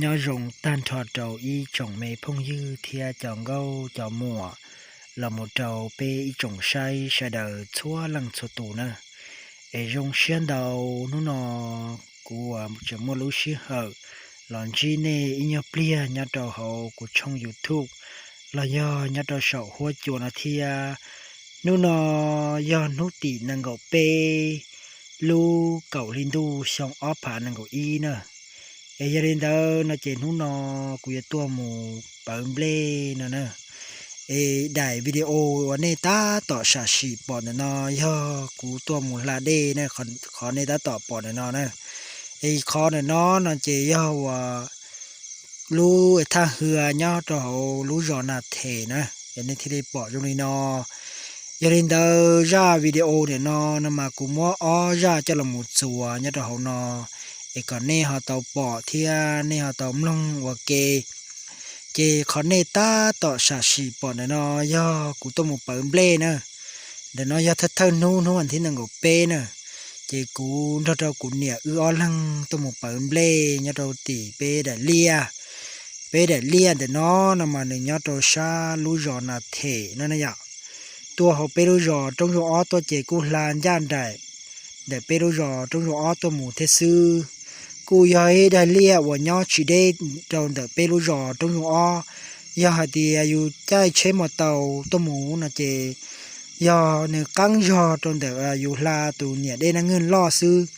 Nyob zoo tag nrho rau ib tsoom me phooj ywg thiab cov nkauj cov muam, los mus rau peb ib tsoom saib sawv daws txhua leej txhua tus na. Es zoo siab ntau, hnub no kuv tseem muaj lub sij hawm los ntsib nej ib nyuag pliag nyob rau hauv kuv tshooj YouTube los yog nyob rau saum huab cua no thiab. Hnub no yog hnub tim nees nkaum peb lub kaum hli ntuj xyoo ob phav nees nkaum ib na. Es yog li ntawd no ces hnub no kuv yuav tuaj mus pawv nplej no na. Es daim video uas nej tab tom sam sim pom ntawm no yog kuv tuaj mus hla dej na, qhov nej tab tom pom ntawm no na. Es qhov ntawm no no ces yog uas lub thaj hwj nyob rau hauv lub zos Nas Them na, es nej thiaj li pom zoo li no. Yog li ntawd zaj video ntawm no no mas kuv muab ob zaj coj los mus txuas nyob rau hauv no, es kom nej ho tau pom thiab nej ho tau mloog ua ke. Ces qhov nej tab tom sam sim pom ntawm no yog kuv tuaj mus pawv nplej na. Ntawm no yog thawj thawj hnub, hnub vas thib nees nkaum peb na. Ces kuv nrog rau kuv niam wb ob leeg tuaj mus pawv nplej nyob rau tim peb daim liaj. Peb daim liaj ntawm no no mas nws nyob rau sab lub zos Nas Them no na yom. Tuaj hauv peb lub zos Roob Zoo Ob tuaj ces kuj hla ncaj nraim ntawm peb lub zos Roob Zoo Ob tuaj mus thiab xwb. Kuj yog ib daim liaj uas nyob tsis deb rau ntawm peb lub zos Roob Zoo Ob. Yog hais tias yus caij tsheb mos taus tuaj mus no ces yog nws qeeb zog rau ntawm yus hla tus niam dej Naj Ngwj loj xwb.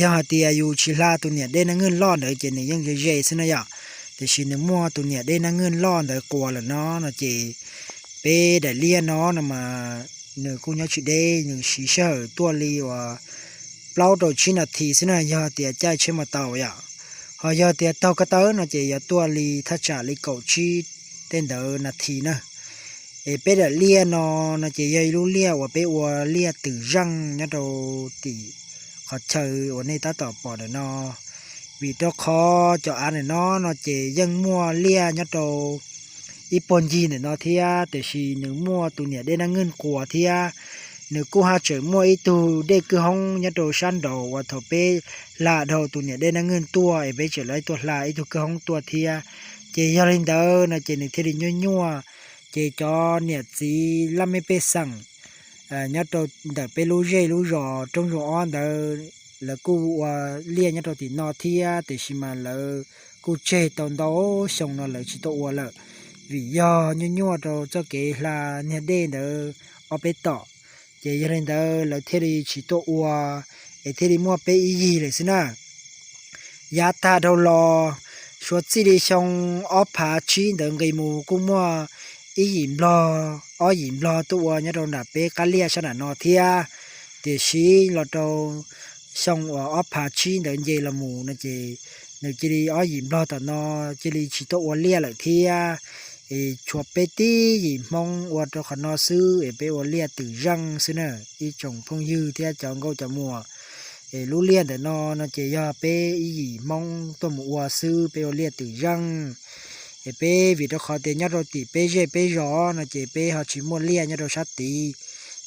Yog hais tias yus tsis hla tus niam dej Naj Ngwj loj ntawd ces nws yeej ze ze xwb na yom. Tiam sis nws muaj tus niam dej Naj Ngwj loj ntawd quas lawm no no ces peb daim liaj no no mas nws kuj nyob tsis deb, nws siv sij hawm tuaj li uas plaub rau tsib nas this xwb na yog tias caij tsheb mos taus yom. Ho yog tias taug ko taw no ces yuav tuaj li thaj tsam li kaum tsib tej ntawd nas this na. Es peb daim liaj no no ces yog ib lub liaj uas peb ua liaj twm zeej nyob rau tim qhov chaw uas nej tab tom pom ntawm no. Vim rau qhov cov av ntawm no no ces yeej muaj liaj nyob rau ib puag ncig ntawm no thiab, tiam sis nws muaj tus niam dej Naj Ngwj quas thiab. Nws kuj haj tseem muaj ib tug dej kwj hoob nyob rau sab nraud uas thaum peb hla dhau tus niam dej Naj Ngwj tuaj es peb tseem lawv tuaj hla ib tug kwj hoob tuaj thiab. Ces yog li ntawd no ces nws thiaj li nyuaj nyuaj. Ces cov niam txiv laj mej pej xeem nyob rau ntawm peb lub zej lub zos Roob Zoo Ob ntawd, lawv kuj ua liaj nyob rau tim no thiab, tiam sis mas lawv kuj tseg tau ntau xyoo no lawv tsis tuaj ua lawm, vim yog nyuaj nyuaj rau txoj kev hla niag dej ntawd ob peb tom. Ces yog li ntawd lawv thiaj li tsis tuaj ua, es thiaj li muaj peb ib yig lawm xwb na. Yav tag dhau los, suav txij li xyoo ob phav tsib ntawd nqis mus kuj muaj ib yim nplog, ob yim nplog tuaj ua nyob rau nram peb qab liaj sab nram no thiab. Tiam sis los rau xyoo uas ob phav tsib ntawd nce los mus no ces nws cia li ob yim nplog tom no cia li tsis tuaj ua liaj lawm thiab. Es tshuav peb tib yim Hmoob ua rau qhov no xwb es peb ua liaj twm zeej xwb na, ib tsoom phooj ywg thiab cov nkauj cov muam. Es lub liaj ntawm no no ces yog peb ib yim Hmoob tuaj mus ua xwb, peb ua liaj twm zeej. Es peb vim rau qhov tias nyob rau tim peb zej peb zos no ces peb ho tsis muaj liaj nyob rau sab tid,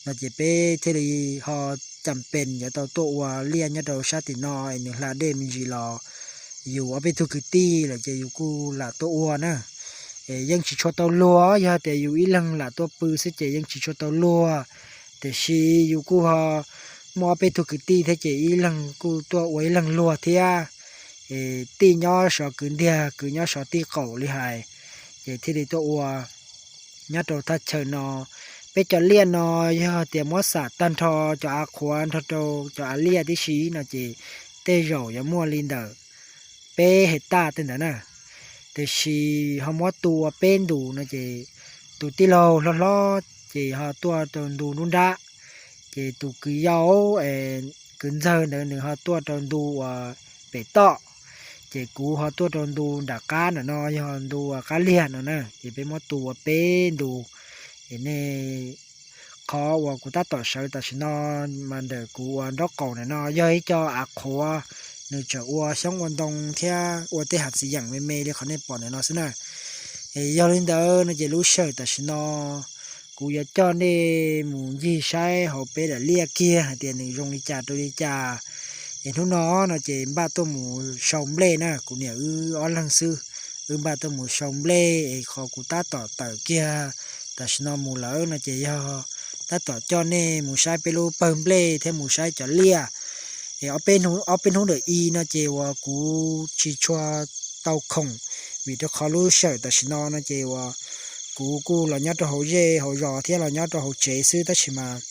no ces peb thiaj li ho cam pes yuav tau tuaj ua liaj nyob rau sab tim no es nws hla dej me ntsis los yus ob peb tug kwv tij lawm ces yus kuj lam tuaj ua na. Es yeej tsis tshua tau luag, yog tias yus ib leeg lam tuaj pw xwb ces yeej tsis tshua tau luag, tiam sis yus kuj ho muaj ob peb tug kwv tij thiab ces ib leeg kuj tuaj ua ib leeg luag thiab. Es tij nyob sov kwv ntiag, kwv nyob sov tij qaum li hais, ces thiaj li tuaj ua nyob rau thaj chaw no. Peb cov liaj no yog tias muab xam tag nrho cov av qhuav nrog rau cov av liaj tib si no ces tej zaum yuav muaj li ntawm peb hais taj tej ntawd na. Tiam sis ho muab tu ua peb ntus no ces tus tij laug hlob hlob ces ho tuaj rau ntu nruab nrab, ces tus kwv yau, kwv ntxawg ntawd nws ho tuaj rau ntu uas pem toj, ces kuv ho tuaj rau ntu nram qab ntawm no yog ntu uas qab liag no na, ces peb muab tu ua peb ntus. Es nej, qhov uas kuv tab tom sawv tam sim no mas ntawm kuv uas nraub qaum ntawm no yog ib co av qhuav, nws tseem ua xyoob ua ntoo thiab ua tej hav txiv yeem me me li qhov nej pom ntawm no xwb na. Es yog li ntawd no ces lub sij hawm tam sim no kuv yuav coj nej mus ncig saib hauv peb daim liaj kiag hais tias nws zoo li cas rau li cas. Es hnub no no ces npaj tuaj mus sau nplej na, kuv niam wb ob leeg xwb, wb npaj tuaj mus sau nplej es qhov kuv tab tom tawm kiag tam sim no mus lawm no ces yog tab tom coj nej mus saib peb lub pawg nplej thiab mus saib cov liaj. Es ob peb hnub, ob peb hnub ntawm i no ces uas kuv tsis tshua tau khoom, vim rau qhov lub sij hawm tam sim no no ces uas kuv kuj los nyob rau hauv zej hauv zos thiab los nyob rau hauv tsev xwb tab sis mas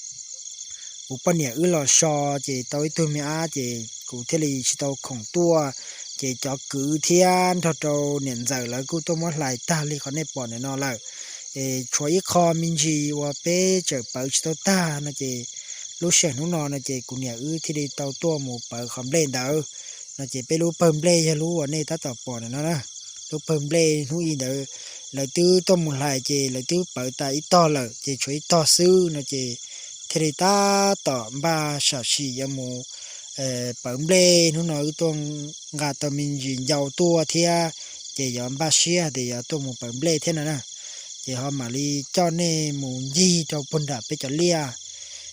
kuv poj niam wb los so ces tau ib tug me ab ces kuv thiaj li tsis tau khoom tuaj. Ces cov kwv thiab nrog rau niam ntxawm lawv kuj tuaj muab hlais tag li qhov nej pom ntawm no lawm. Es tshuav ib qho me ntsis uas peb tseem pawv tsis tau tag no ces lub sij hawm hnub no no ces kuv niam wb thiaj li tau tuaj mus pawv qhov nplej ntawd. No ces peb lub pawg nplej yog lub uas nej tab tom pom ntawm no na. Lub pawg nplej hnub i ntawd lawv twb tuaj mus hlais ces lawv twb pawv tas ib tog lawm ces tshuav ib tog xwb no ces thiaj li tab tom npaj sam sim yuav mus pawv nplej. Hnub no wb tuaj nqa tau me ntsis ncau tuaj thiab ces yuav npaj siab hais tias yuav tuaj mus pawv nplej thiab no na. Ces ho mam li coj nej mus ncig rau puag nram peb cov liaj.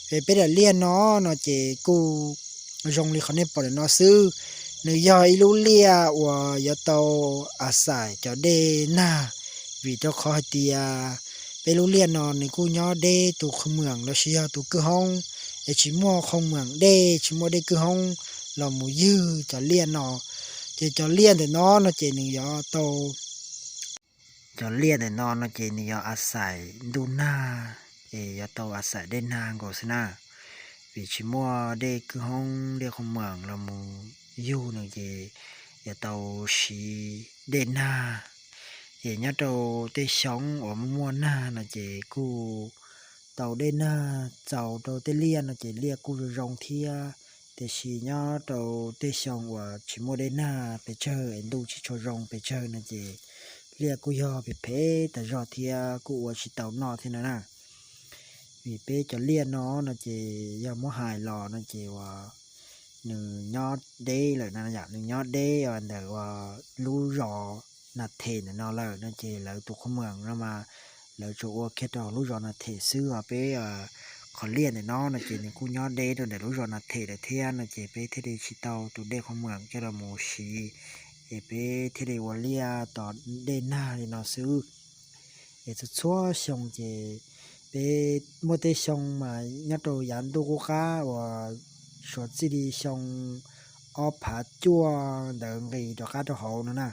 Peb daim liaj no no ces kuj zoo li qhov nej pom ntawm no xwb. Nws yog ib lub liaj uas yuav tau a xais cov dej nag, vim rau qhov hais tias peb lub liaj no nws kuj nyob deb tus qhoo mwam los sis yog tus kwj hoob, es tsis muaj qhoo mwam dej tsis muaj dej kwj hoob los mus ywg cov liaj no. Ces cov liaj ntawm no no ces nws yuav tau, cov liaj ntawm no no ces nws yuav a xais ntuj nag, es yuav tau a xais dej nag nkaus xwb na. Vim tsis muaj dej kwj hoob dej qhoo mwam los mus yug nws ces yuav tau siv dej nag. Ces nyob rau tej xyoo uas muaj muaj nag no ces kuj tau dej nag txaus rau tej liaj no ces liaj kuj zoo zoo thiab. Tiam sis nyob rau tej xyoo uas tsis muaj dej nag pes tsawg es ntuj tsis tshua zoo pes tsawg no ces liaj kuj yog phem phem tas zog thiab kuj ua tsis tau noj thiab no na. Vim peb cov liaj no no ces yog muab hais los no ces uas nws nyob deb lawm na, nws nyob deb ntawm uas lub zos Nas Them ntawm no lawm no ces lawv tus qhoo mwam no mas lawv tsuas ua kiag rau lub zos Nas Them xwb os. Peb qhov liaj ntawm no no ces nws kuj nyob deb rau ntawm lub zos Nas Them lawm thiab no ces peb thiaj li tsis tau tus dej qhoo mwam coj los mus siv, es peb thiaj li ua liaj tos dej nag li no xwb. Es txhua txhua xyoo ces peb muaj tej xyoo mas nyob rau yav ntuj qub qab uas suav txij li xyoo ob phav cuaj ntawd nqis rov qab rau hauv no na,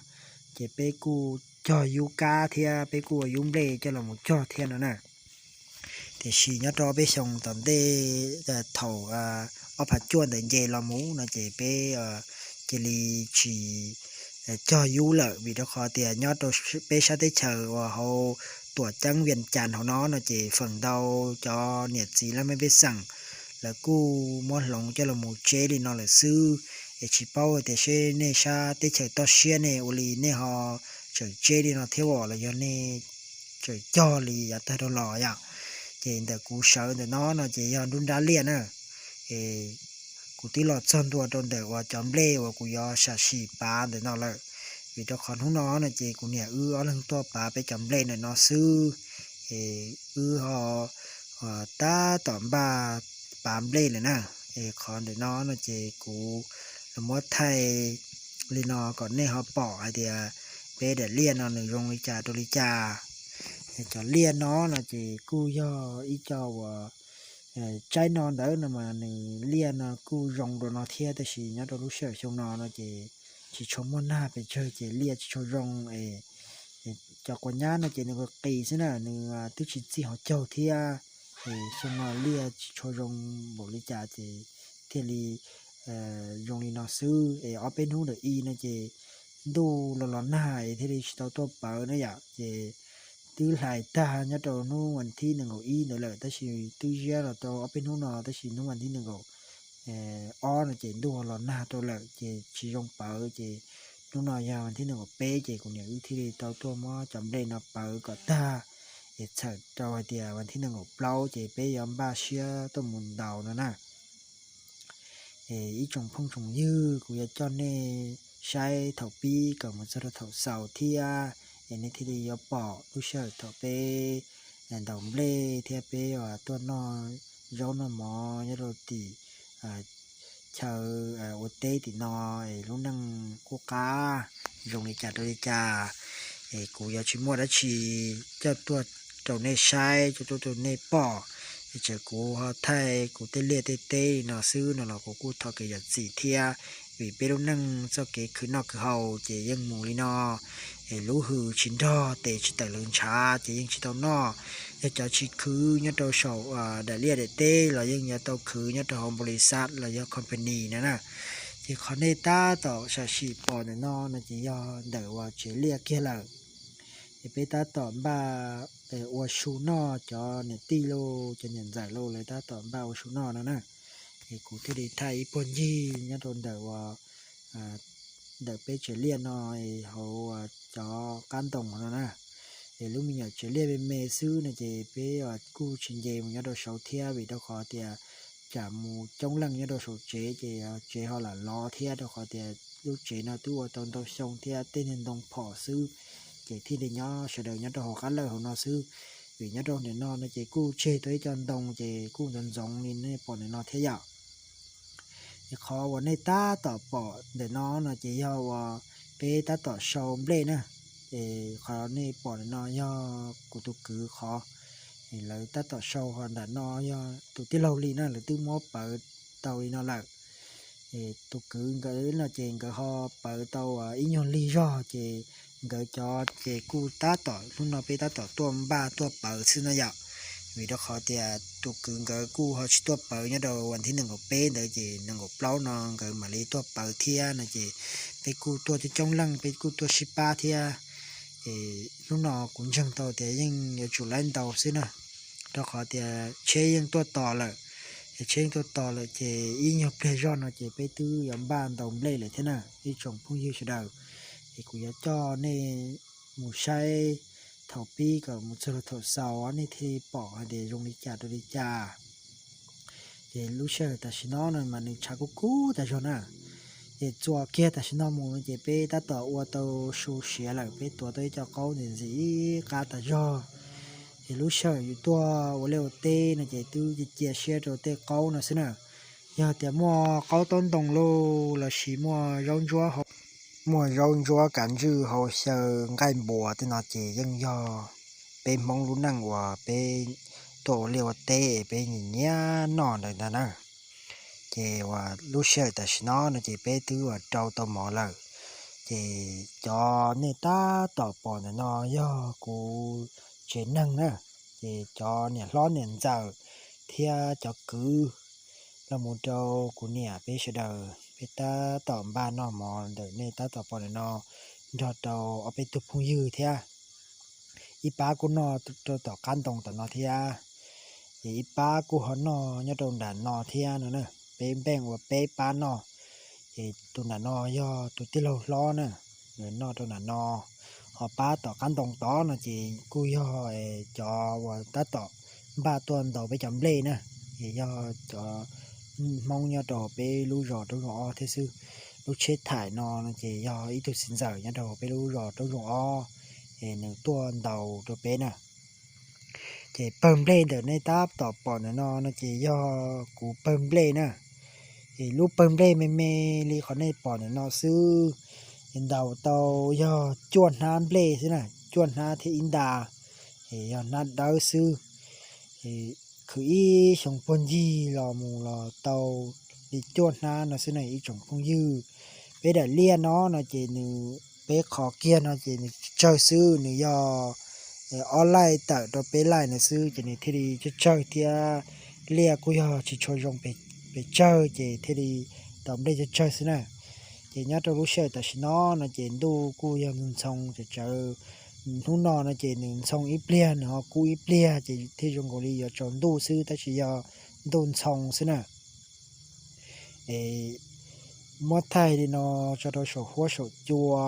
ces peb kuj cog yub kab thiab peb kuj ua yub nplej coj los mus cog thiab no na. Tiam sis nyob rau peb xyoo tom ntej, thaum ob phav cuaj ntawd nce los mus no ces peb cia li tsis cog yub lawm, vim rau qhov tias nyob rau peb sab teb chaws uas hauv Tuam Ceeb Vias Cas hauv no no ces feem ntau cov niam txiv laj mej pej xeem lawv kuj muab hloov coj los mus tseb li no lawm xwb. Es tsis paub tias seb nej sab teb chaws toj siab ne ua li nej ho tseem tseb li no thiab os los yog nej tseem cog li yav tag rau los yom. Ces ntawm kuv sawv ntawm no no ces yog nruab nrab liaj na. Es kuv twb los txog ntua rau ntawm uas cov nplej uas kuv yuav sam sim pav ntawm no lawm, vim rau qhov hnub no no ces kuv niam wb ob leeg tuaj pav peb cov nplej ntawm no xwb. Es wb ho tab tom npaj pav nplej lawm na. Es qhov ntawm no no ces kuv los muab thaij li no kom nej ho pom hais tias peb daim liaj no nws zoo li cas rau li cas. Cov liaj no no ces kuj yog ib co uas tsaib no ntawd no mas nws liaj no kuj zoo rau no thiab, tab sis nyob rau lub sij hawm xyoo no no ces tsis tshua muaj nag pes tsawg ces liaj tsis tshua zoo. Es cov quav nyab no ces nws qis xwb na, nws twb tsis txij hauv caug thiab, es xyoo no liaj tsis tshua zoo npaum li cas ces thiaj li zoo li no xwb. Es ob peb hnub ntawm i no ces ntuj los los nag es thiaj li tsis tau tuaj pawv na yom. Ces twb hlais tag nyob rau hnub vas thib nees nkaum ib ntawd lawm, tab sis twb ziab los tau ob peb hnub no, tab sis hnub vas thib nees nkaum ob no ces ntuj los nag rau lawm ces tsis zoo pawv. Ces hnub no yog vas thib nees nkaum peb ces kuv niam wb thiaj li tau tuaj muab cov nplej no pawv kom tag, es txhawm rau hais tias vas thib nees nkaum plaub ces peb yuav npaj siab tuaj mus ntaus no na. Es ib tsoom phooj tsoom ywg, kuv yuav coj nej saib thaum pib kom mus txog rau thaum xaus thiab. Es nej thiaj li yuav pom lub sij hawm thaum peb ntaus nplej thiab peb tuaj noj zaub noj mov nyob rau tim chaw ua teb tim no, lub neej qub qab zoo li cas rau li cas, es kuv yuav tsis muaj dab tsi coj tuaj rau nej saib, coj tuaj rau nej pom. Es txawm kuv ho thaij kuv tej liaj tej teb li no xwb no los kuv kuj thov kev zam txim thiab, vim peb lub neej txoj kev khwv noj khwv haus ces yeej mus li no. Es lub hws tsis nrog tes tsis tawm lawv ntshav ces yeej tsis tau noj. Yog cov tsis khwv nyob rau saum daim liaj daim teb los yeej yuav tau khwv nyob rau hauv npaus lis xaj los yog company no na. Ces qhov nej tab tom sam sim pom ntawm no no ces yog ntawm uas tsev liaj kiag lawm. Ces peb tab tom npaj ua su noj, cov niam tij los cov niam ntxawm los lawv tab tom npaj ua su noj no na. Ces kuv thiaj li thaij ib puag ncig nyob rau ntawm uas ntawm peb tsev liaj no hauv cov qab ntoo no na. Es lub me nyuam tsev liaj me me xwb no ces peb kuj tsis nce mus nyob rau saud thiab, vim rau qhov tias tsam mus coob leej nyob rau saum tsev ces tsev ho lam lov thiab, rau qhov tias lub tsev no twb ua tau ntau xyoo thiab tej niag ntoo phom xwb, ces thiaj li nyob sawv daws nyob rau hauv qab lawj hauv no xwb. Vim nyob rau ntawm no no ces kuj tseg tau ib co ntoo ces kuj ntxoov ntxoov li nej pom ntawm no thiab yom. Es qhov uas nej tab tom pom ntawm no no ces yog uas peb tab tom sau nplej na. Es qhov nej pom ntawm no yog kuv tus kwv qhov, lawv tab tom sau, ho nram no yog tus tij laug li na, lawv twb muab pawv tau li no lawm. Tus kwv nkawd no ces nkawd ho pawv tau ib nyuag lig zog ces nkawd cov ces kuj tab tom hnub no peb tab tom tuaj npaj tuaj pawv xwb no yom. Vim rau qhov tias tus kwv nkawd kuj ho tsis tuaj pawv nyob rau vas thib nees nkaum peb ntawd ces nees nkaum plaub no nkawd mam li tuaj pawv thiab no ces peb kuj tuaj coob coob leej, peb kuj tuaj sib pab thiab. Hnub no kuv ntseeg tau tias yeej yuav tsum laib ntau xwb na, rau qhov tias tsheb yeej tuaj tos lawm. Es tsheb yeej tuaj tos lawm ces ib nyuag pliag zog no ces peb twb yuav npaj ntaus nplej lawm thiab na ib tsoom phooj ywg sawv daws. Es kuv yuav coj nej mus saib thaum pib kom mus txog rau thaum xaus nej thiaj li pom hais tias zoo li cas rau li cas. Ces lub sij hawm tam sim no no mas nws tshav kub kub tas zog na. Ces txuas kiag tam sim no mus no ces peb tab tom ua tau su siav lawm, peb tuav tau ib co qaub ntxim ntxim qab tas zog. Ces lub sij hawm yus tuaj ua liaj ua teb no ces twb cia cia siab rau tej qaub no xwb na. Yog tias muaj qaub taub ntoo lauj los sis muaj zaub ntsuab, muaj zaub ntsuab kav ntswj hauv xyaw nqaij npua tej no ces yeej yog peb Hmoob lub neej uas peb tuaj ua liaj ua teb peb nyiam nyiam noj ntawd ntag na. Ces uas lub sij hawm tam sim no no ces peb twb uas rau tau mov lawm. Ces cov nej tab tom pom ntawm no yog kuv tsev neeg na. Ces cov niam hlob niam ntxawm thiab cov kwv los mus rau kuv niam peb sawv daws, peb tab tom npaj noj mov ntawm nej tab tom pom ntawm no nrog rau ob peb tug phooj ywg thiab. Ib pab kuj noj rau tom qab ntoo tom no thiab. Ces ib pab kuj ho noj nyob rau nram no thiab no na. Peb npeej ua peb pab noj. Ces tus nram no yog tus tij laug hlob na, nws noj rau nram no. Ho pab tom qab ntoo tod no ces kuj yog cov uas tab tom npaj tuaj ntaus peb cov nplej na. Ces yog cov Hmoob nyob rau peb lub zos Roob Zoom Ob thiab xwb. Lub tsheb thaim no no ces yog ib tug txiv ntxawm nyob rau peb lub zos Roob Zoom Ob, es nws tuaj ntaus rau peb na. Ces pawg nplej ntawm nej tab tom pom ntawm no no ces yog kuv pawg nplej na. Es lub pawg nplej me me li qhov nej pom ntawm no xwb, es ntaus tau yog cuaj hnab nplej xwb na, cuaj hnab thiab ib nta, es yog hnab dawb xwb. Khwv ib xyoo puag ncig los mus los tau li cuaj hnab no xwb na ib tsoom phooj ywg. Peb daim liaj no no ces nws, peb qhov kiag no ces nws tsawg xwb, nws yog ob laij tawm rau peb laij no xwb ces nws thiaj li tsawg tsawg thiab. Liaj kuj yog tsis tshua zoo pes tsawg ces thiaj li tau nplej tsawg tsawg xwb na. Ces nyob rau lub sij hawm tam sim no no ces ntuj kuj yog ntxhoo ntxhoo tsawv tsawv. Hnub no no ces nws ntxhoo ib pliag nws ho kub ib pliag ces thiaj zoo nkaus li yuav tsaus ntuj xwb tab sis yog ntuj ntxhoo xwb na. Es muab thaij li no tso rau saum huab saum cua,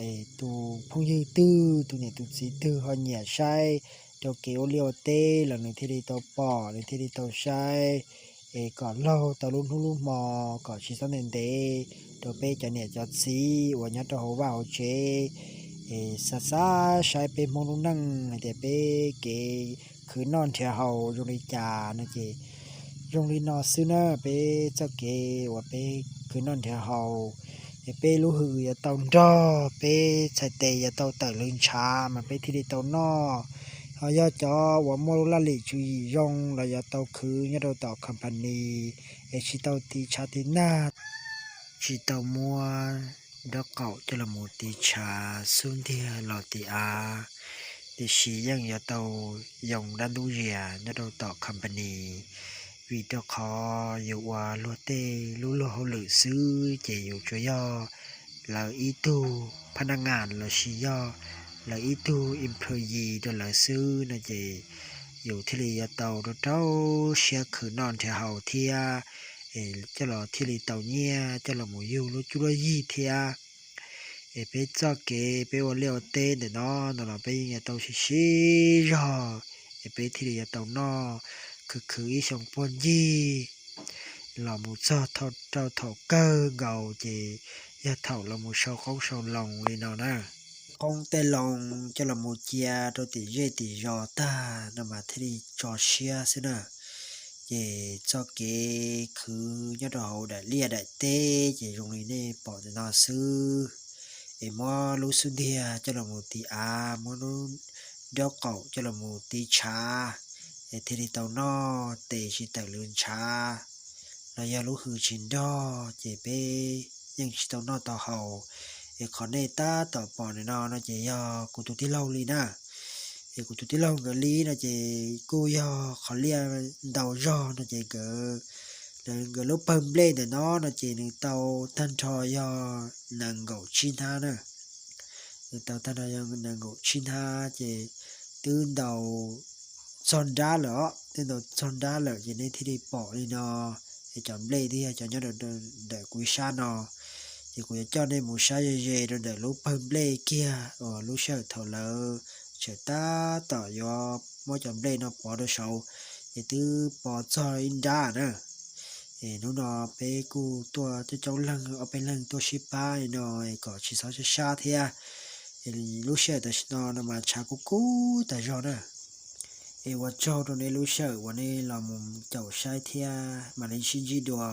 es tus phooj ywg twg tus niam tus txiv twg ho nyiam saib rau kev ua liaj ua teb los nws thiaj li tau pom, nws thiaj li tau saib. Es kom laug tau lub hnub lub hmo, kom tsis txhob ntev ntev rau peb cov niam cov txiv uas nyob rau hauv vaj hauv tsev. Es xav xav saib peb Hmoob lub neej hais tias peb kev khwv noj nrhiav haus zoo li cas no ces Zoo li no xwb na, peb txoj kev uas peb khwv noj nrhiav haus, es peb lub hws yuav tau nrog, peb txhais tes yuav tau tawm lwv ntshav mas peb thiaj li tau noj. Ho yog cov uas muaj lub laj lim tswv yim zoo los yuav tau khwv nyob rau tom company, es tsis tau tiv tshav tiv nag, tsis tau muab nraub qaum coj los mus tiv tshav xub ntiag los tiv av, tiam sis yeej yuav tau yoo dab ntub zias nyob rau tom company. Vim rau qhov yus ua luag tej lub luag hauj lwm xwb ces yus tsuas yog lawv ib tug phab naj ngas lossis yog lawv ib tug employee rau lawv xwb no ces yus thiaj li yuav tau rau rau siab khwv noj nrhiav haus thiab, coj los thiaj li tau nyiaj coj los mus yug lub cuab lub yig thiab. Es peb txoj kev peb ua liaj ua teb ntawm no no los peb yeej yuav tau sib sib zog, es peb thiaj li yuav tau noj khwv khwv ib xyoo puag ncig los mus txog rau thaum kawg nkaus ces yog thaum los mus sau qoob sau loo li no na. Qoob tej loo coj los mus cia rau tim zej tim zos tag no mas thiaj li tso siab xwb na. Ces txoj kev khwv nyob rau hauv daim liaj daim teb ces zoo li nej pom ntawm no xwb. Es muab lub xub ntiag coj los mus tiv av, muab lub nraub qaum coj los mus tiv tshav, es thiaj li tau noj, tes tsis tawm lwv ntshav, los yog lub hws tsis nrog ces peb yeej tsis tau noj tau haus. Es qhov nej tab tom pom ntawm no no ces yog kuv tus tij laug li na. Es kuv tus tij laug nkawd li no ces kuj yog qhov liaj ntau zog no ces nkawd, nkawd lub pawg nplej ntawm no no ces nws tau tag nrho yog nees nkaum tsib hnab na. Nws tau tag nrho yog nees nkaum tsib hnab ces twb ntaus txog nrab lawm os, twb ntaus txog nrab lawm ces nej thiaj li pom li no. Es cov nplej twb yog cov nyob ntawm kuv ib sab no, ces kuv yuav coj nej mus saib ze ze rau ntawm lub pawg nplej kiag uas lub sij hawm thaum lawv tseem tab tom yuav muab cov nplej no pov rau saud, ces twb pov txog ib nrab na. Es hnub no peb kuj tuaj coob coob leej ob peb leeg tuaj sib pab li no kom tsis txhob sab sab thiab. Es lub sij hawm tam sim no no mas tshav kub kub tas zog na. Es ua tsaug rau nej lub sij hawm uas nej los mus caum saib thiab mam li sib ntsib dua.